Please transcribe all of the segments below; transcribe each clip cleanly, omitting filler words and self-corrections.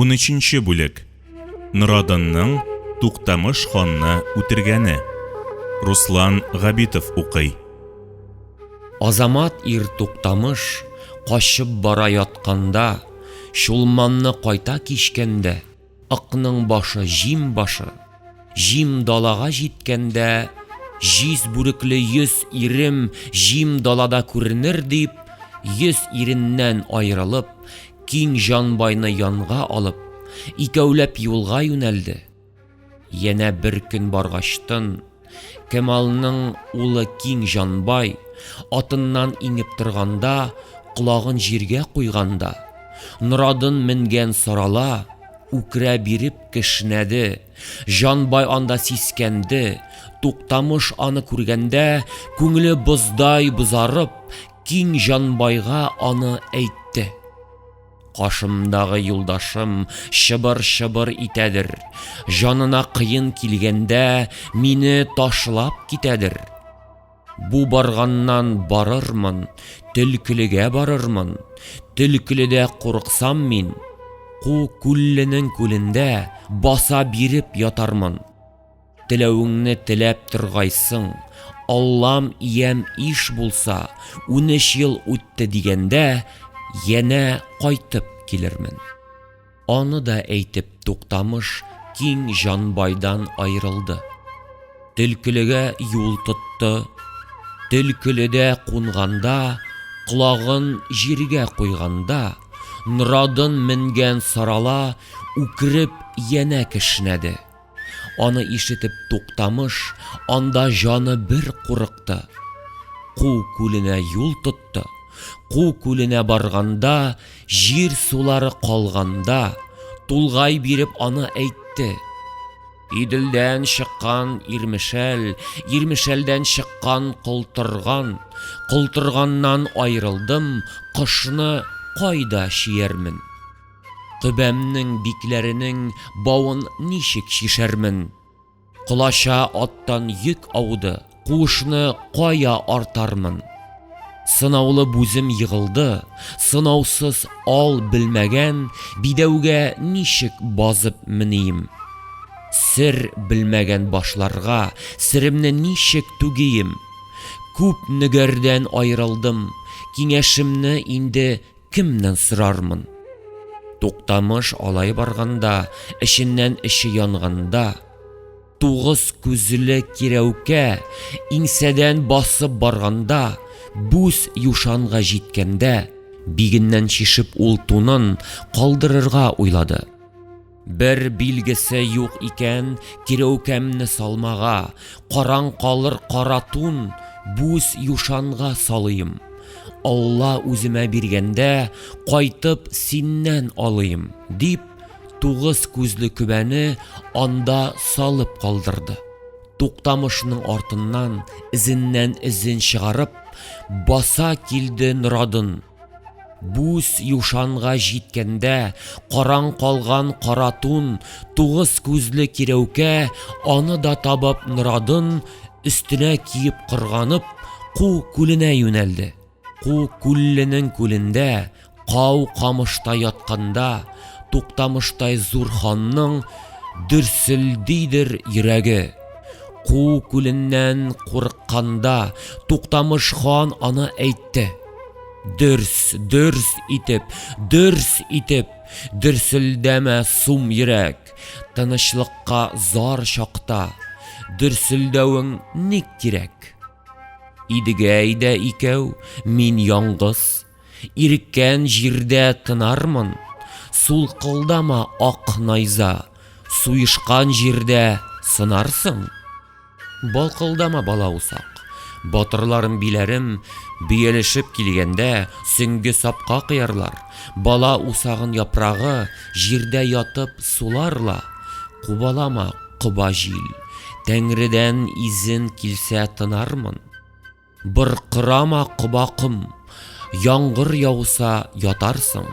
Унөченче бүлек. Норадынның Туктамыш ханны үтергәне. Руслан Габитов укый. Азамат ир Туктамыш качып бара ятканда, Чулманны кайта кичкәндә, Ыкның башы җим башы, җим далага җиткәндә, җиз бүрекле 100 ирем җим далада күренер дип, 100 иреннән аерылып, киң Җанбайны янга алып, икәүләп юлга юнәлде. Янә бер көн баргачтын, Кемалның улы Киң Җанбай, атыннан иңеп торганда, колагын җиргә куйганда, Норадын менгән сарала, үкерә биреп кешнәде. Җанбай анда сискәнде, Туктамыш аны күргәндә, күңеле боздай бозарып, Киң Җанбайга аны әйтте. Кашымдагы юлдашым чыбыр-чыбыр итәдер, Җанына кыен килгәндә мине ташлап китәдер. Бу барганнан барырмын, Төлкелегә барырмын, Төлкеледә курыксам мин, Ку күлленең күлендә баса биреп ятармын. Теләвеңне теләп торгайсың, Аллам иям иш булса, 13 ел үтте дигәндә, янә кайтып килермен. Аны да әйтеп Туктамыш киң Җанбайдан аерылды. Төлкелегә юл тотты. Төлкеледә кунганда, колагын җиргә куйганда, Норадын менгән сарала үкереп янә кешнәде. Аны ишетеп Туктамыш анда җаны бер курыкты. Ку күленә юл тотты. Ку күленә барганда, җир сулары калганда, тулгай биреп аны әйтте. Иделдән чыккан Ирмешәл, Ирмешәлдән чыккан Колтырган, Колтырганнан аерылдым, кышны кайда чиярмен? Көбәмнең бикләренең бавын ничек чишәрмен? Колача аттан йөк ауды, куышны кая артармын? Сынаулы бүзем егылды, сынаусыз ал белмәгән бидәүгә ничек базып мением? Сер белмәгән башларга серемне ничек түгием? Күп нөгәрдән аерылдым, киңәшемне инде Кемнән сорармын? Туктамыш алай барганда, эченнән эче янганда, тугыз күзле кирәүкә иңсәдән басып барганда, бүз юшанга җиткәндә, бигеннән чишеп ул тунын калдырырга уйлады. Бер билгесе юк икән кирәүкәмне салмага, караң калыр кара тун, бүз юшанга салыйм. Алла үземә биргәндә, кайтып синнән алыйм, дип, тугыз күзле көбәне анда салып калдырды. Туктамышның артыннан, эзеннән эзен чыгарып, баса килде Норадын. Бүз юшанга җиткәндә, караң калган кара тун, тугыз күзле кирәүкә аны да табып Норадын өстенә киеп корганып, Ку күленә юнәлде. Ку күлленең күлендә, кау камышта ятканда, Туктамыштай зур ханның дөрселдидер йөрәге. Ку күленнән курыкканда, Туктамыш хан аны әйтте. Дөрс, дөрс итеп, дөрс итеп, дөрселдәмә сум йөрәк, тынычлыкка зар чакта, дөрселдәвең ник кирәк? Идегәй дә икәү, мин яңгыз, иреккән җирдә тынармын, сулкылдама ак найза, суешкан җирдә сынарсың. Балкылдама, бала усак. Батырларым, биләрем, бөялешеп килгәндә, сөңге сапка кыярлар. Бала усагын япрагы, җирдә ятып сулар ла. Кубалама, коба җил. Тәңредән изен килсә тынармын. Быркырама коба ком, яңгыр яуса ятарсың.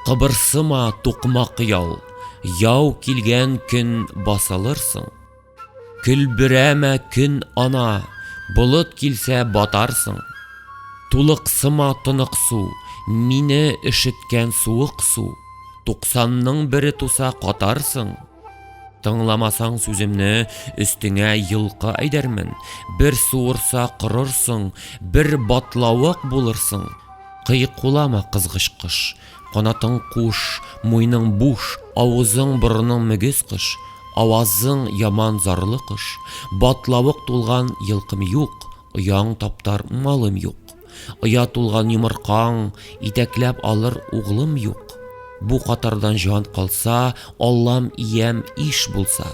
Кыбырсыма тукмак ял, яу килгән көн басылырсың. Көлберәмә көн ана, болыт килсә батарсың. Тулыксыма тонык су, мине өшеткән суык су. Туксанның бере туса катарсың. Тыңламасаң сүземне, өстеңә елкы әйдәрмен, бер суырса корырсың, бер батлавык булырсың. Кыйкулама, кызгыч кош, канатың куш, муйның буш, авызың борының мөгез кош, авазың яман зарлы кош, батлавык тулган елкым юк, ояң таптар малым юк. Оя тулган йомыркаң, итәкләп алыр углым юк. Бу катардан җан калса, Аллам иям иш булса.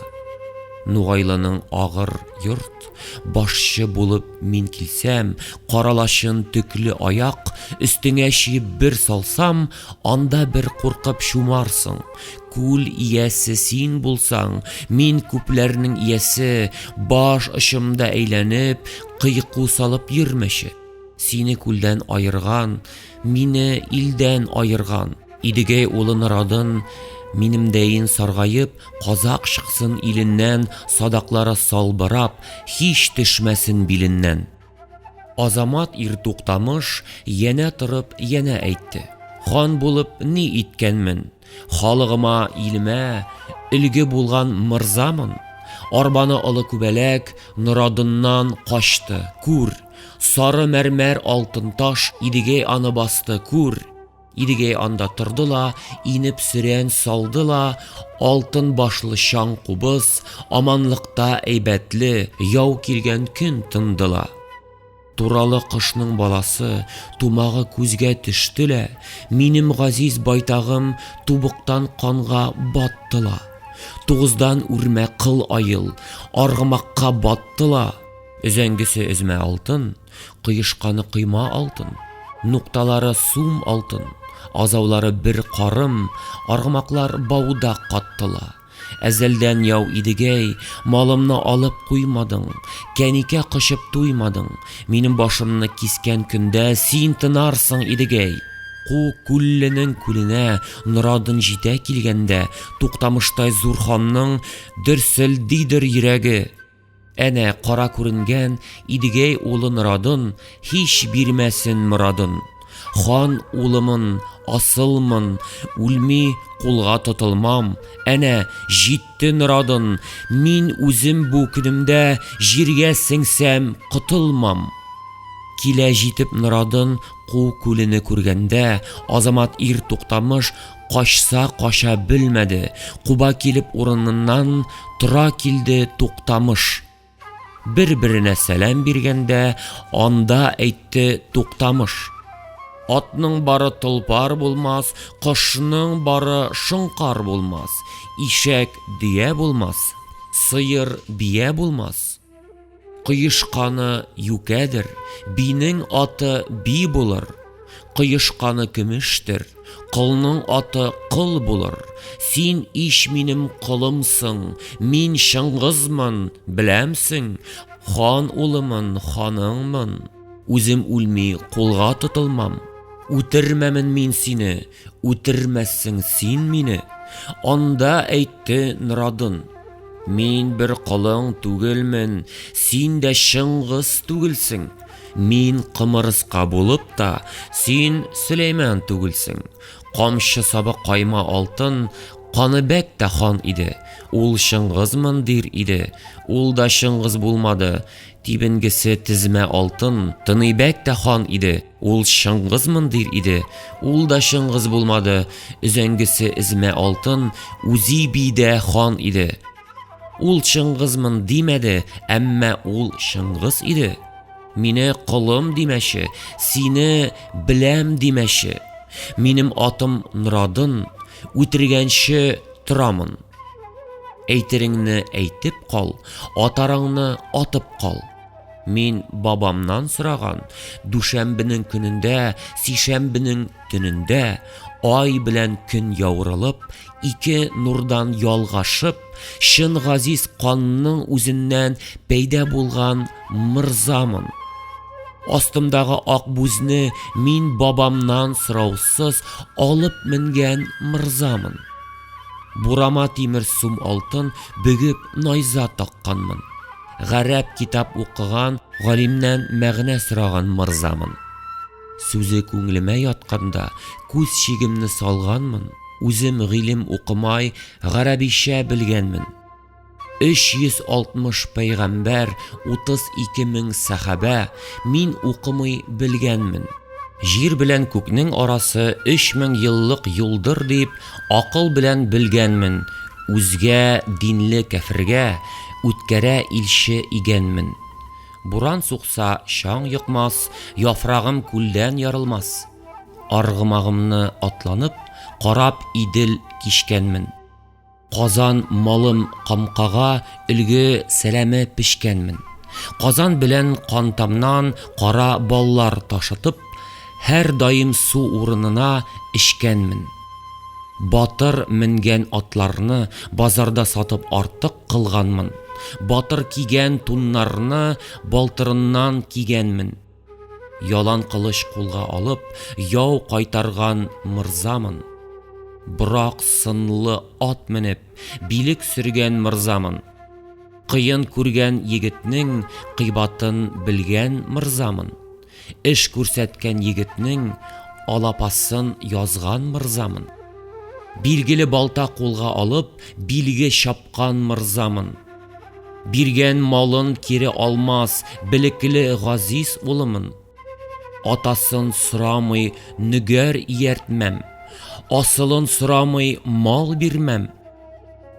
Нугайлының агыр йорт, башчы булып мин килсәм, каралачын төкле аяк, өстеңә чөеп бер салсам, анда бер куркып чумарсың. Күл иясе син булсаң, мин күпләрнең иясе, баш очымда әйләнеп, кыйку салып йөрмәче. Сине күлдән аерган, мине илдән аерган. Идегәй улы Норадын, минемдәен саргаеп, казак чыксын иленнән, садаклары салбырап, һич төшмәсен биленнән. Азамат ир Туктамыш янә торып, янә әйтте. Хан булып ни иткәнмен? Халыгыма, илемә өлге булган мырзамын. Арбаны олы күбәләк Норадыннан качты, күр! Сары мәрмәр алтын таш Идегәй аны басты, күр! Идегәй анда торды ла, инеп сөрән салды ла, алтын башлы чаң кубыз, аманлыкта әйбәтле, яу килгән көн тынды ла. Туралы кошның баласы, тумагы күзгә төште лә, минем газиз байтагым тубыктан канга батты ла. Тугыздан үрмә кыл аел, аргымакка батты ла. Өзәңгесе өзмә алтын, коешканы койма алтын, нукталары сум алтын, азаулары бер карым, аргымаклар бауда катты ла. Әзәлдән яу Идегәй, малымны алып куймадың, кәникә кочып туймадың, минем башымны кискән көндә син тынарсың, Идегәй! Ку күлленең күленә Норадын җитә килгәндә, Туктамыштай зур ханның дөрселдидер йөрәге. Әнә кара күренгән Идегәй улы Норадын һич бирмәсен морадын. Хан улымын, асылмын, үлми кулга тотылмам. Әнә җитте Норадын, мин үзем бу көнемдә җиргә сеңсәм, котылмам. Килә җитеп Норадын Ку күлене күргәндә, Азамат ир Туктамыш Качса кача белмәде, куба килеп урыныннан тора килде Туктамыш. Бер-беренә сәлам биргәндә, анда әйтте Туктамыш. Атның бары толпар булмас, кошның бары шоңкар булмас, ишәк дөя булмас, сыер бия булмас. Коешканы юкәдер, бинең аты би булыр. Коешканы көмештер, колның аты кол булыр. Син ич минем колымсың, мин Чыңгызмын, беләмсең, хан улымын, ханыңмын. Үзем үлми, кулга тотылмам. Үтермәмен мин сине, үтермәссең син мине. Анда әйтте Норадын. Мин бер колың түгелмен, син дә Чыңгыз түгелсең. Мин кымырыска булып та, син Сөләйман түгелсең. Камчы сабы кайма алтын, Каныбәк тә хан иде. Ул Чыңгызмын дир иде, ул да Чыңгыз булмады. Тибенгесе тезмә алтын, Тыныйбәк тә хан иде. Ул Чыңгызмын дир иде, ул да Чыңгыз булмады, өзәңгесе эзмә алтын, үзи би дә хан иде. Ул Чыңгызмын димәде, әмма ул Чыңгыз иде. Мине колым димәче, сине беләм димәче. Минем атым Норадын, үтергәнче торамын. Әйтереңне әйтеп кал, атарыңны атып кал. Мин бабамнан сораган, дүшәмбенең көнендә, сишәмбенең төнендә, ай белән көн яурылып, ике нурдан ялгашып, чын газиз канның үзеннән пәйда булган мырзамын. Астымдагы ак бүзне мин бабамнан сораусыз алып менгән мырзамын. Бурама тимер сум алтын бөгеп найза такканмын. Гарәп китап укыган галимнән мәгънә сораган мырзамын. Сүзе күңелемә ятканда, күз чигемне салганмын. Үзем гыйлем укымай, гарәбичә белгәнмен. 360 пәйгамбәр, 32 мең сәхабә, мин укымый белгәнмен. Җир белән күкнең арасы 3000 еллык юлдыр дип, акыл белән белгәнмен, үзгә динле кәфергә үткәрә илче игәнмен. Буран сукса, чаң йокмас, яфрагым күлдән ярылмас. Аргымагымны атланып, карап Идел кичкәнмен. Казан малым камкага өлге сәләме печкәнмен. Казан белән кантамнан кара баллар ташытып, һәр даим су урынына эчкәнмен. Батыр менгән атларны базарда сатып артык кылганмын. Батыр кигән туннарны балтырыннан кигәнмен. Ялан кылыч кулга алып, яу кайтарган мырзамын. Борак сынлы ат менеп, билек сөргән мырзамын. Кыен күргән егетнең кыйбатын белгән мырзамын. Эш күрсәткән егетнең алапасын язган мырзамын. Билгеле балта кулга алып, билге чапкан мырзамын. Биргән малын кире алмас, белекле газиз улымын. Атасын сорамый, нөгәр ияртмәм. Асылын сорамый, мал бирмәм.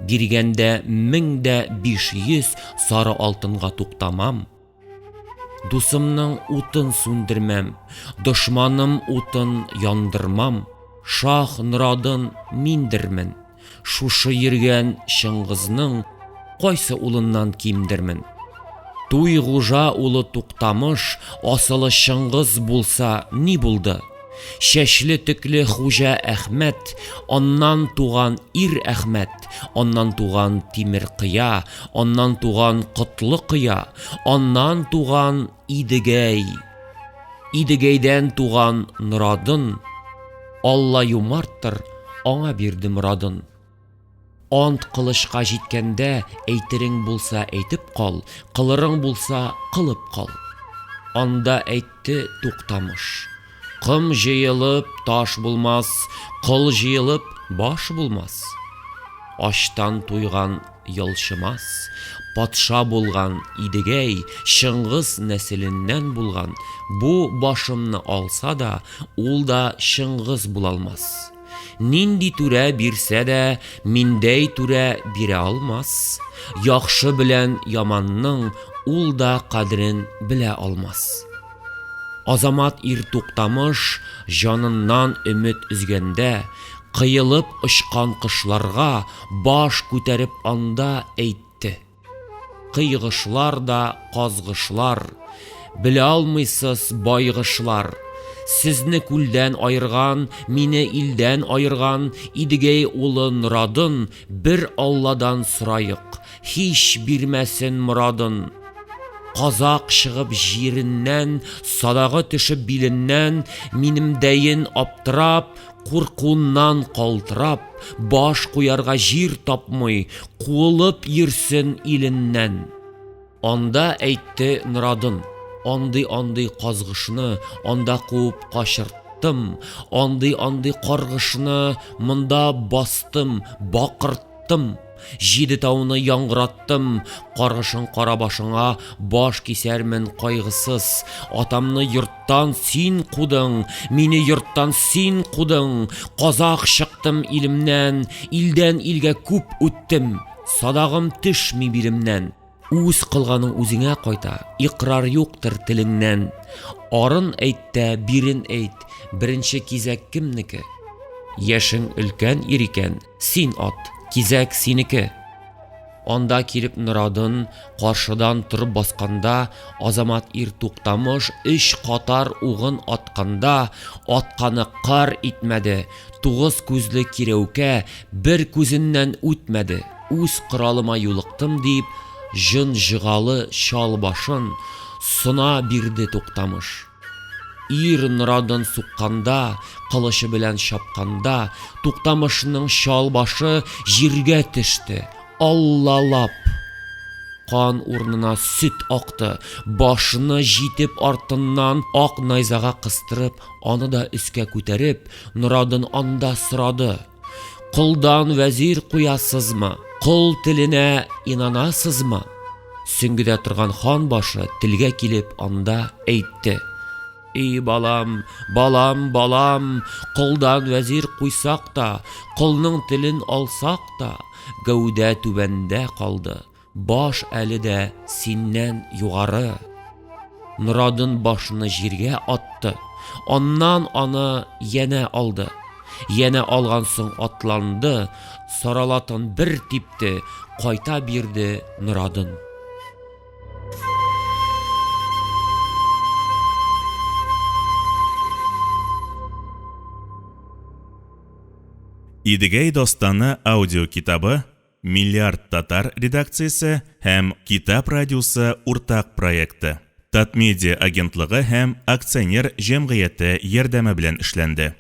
Биргәндә 1500 сары алтынга туктамам. Дусымның утын сүндермәм, дошманым утын яндырмам. Шаһ Норадын миндермен. Шушы йөргән Чыңгызның кайсы улыннан кимдермен? Туйгужа улы Туктамыш асылы Чыңгыз булса ни булды? Чәчле төкле Хуҗа Әхмәт, аннан туган Ир Әхмәт, аннан туган Тимер Кыя, аннан туган Котлы Кыя, аннан туган Идегәй. Идегәйдән туган Норадын, Алла юмарттыр, аңа бирде морадын. Ант кылычка җиткәндә, әйтерең булса әйтеп кал, кылырың булса кылып кал. Анда әйтте Туктамыш. Ком җыелып, таш булмас, кол җыелып, баш булмас. Ачтан туйган ялчымас, патша булган Идегәй, Чыңгыз нәселеннән булган, бу башымны алса да, ул да Чыңгыз булалмас. Нинди түрә бирсә дә, миндәй түрә бирә алмас. Яхшы белән яманның ул да кадерен белә алмас. Азамат ир Туктамыш җаныннан өмет өзгәндә, кыелып очкан кошларга баш күтәреп анда әйтте. Кыйгышлар да казгышлар, Белә алмыйсыз, байгышлар. Сезне күлдән аерган, Мине илдән аерган Идегәй улы Норадын Бер Алладан сораек, Һич бирмәсен морадын. Казак чыгып җиреннән, Садагы төшеп биленнән, Минемдәен аптырап, Куркуыннан калтырап, баш куярга җир тапмый, куылып йөрсен иленнән. Анда әйтте Норадын, андый-андый казгышны анда куып качырттым, андый-андый каргышны монда бастым, бакырттым. Җиде тауны яңгыраттым, каргышың кара башыңа, баш кисәрмен кайгысыз. Атамны йорттан син кудың, мине йорттан син кудың. Казак чыктым илемнән, илдән илгә күп үттем, садагым төшми билемнән. Үз кылганың үзеңә кайта, икърар юктыр телеңнән. Арын әйт тә, бирен әйт, беренче кизәк кемнеке? Яшең өлкән ир икән, син ат, кизәк синеке. Анда килеп Норадын каршыдан торып басканда, Азамат ир Туктамыш өч катар угын атканда, атканы кар итмәде, тугыз күзле кирәүкә бер күзеннән үтмәде. Үз коралыма юлыктым дип, җон-җогалы чал башын сона бирде Туктамыш. Ир Норадын сукканда, кылычы белән чапканда, Туктамышның чал башы җиргә төште, аллалап! Кан урынына сөт акты, башны җитеп артыннан ак найзага кыстырып, аны да өскә күтәреп, Норадын анда сорады. Колдан вәзир куясызмы? Кол теленә инанасызмы? Сөңгедә торган хан башы телгә килеп анда әйтте. И балам, балам, балам, колдан вәзир куйсак та, колның телен алсак та, гәүдә түбәндә калды. Баш әле дә синнән югары. Норадын башны җиргә атты. Аннан аны янә алды. Янә алган соң атланды, саралатын бер типте, кайта бирде Норадын. Идегәй дастаны аудиокитабы Миллиард татар редакциясе һәм Китап радиосы уртак проекты, Татмедиа агентлыгы һәм акционер җәмгыяте ярдәме белән эшләнде.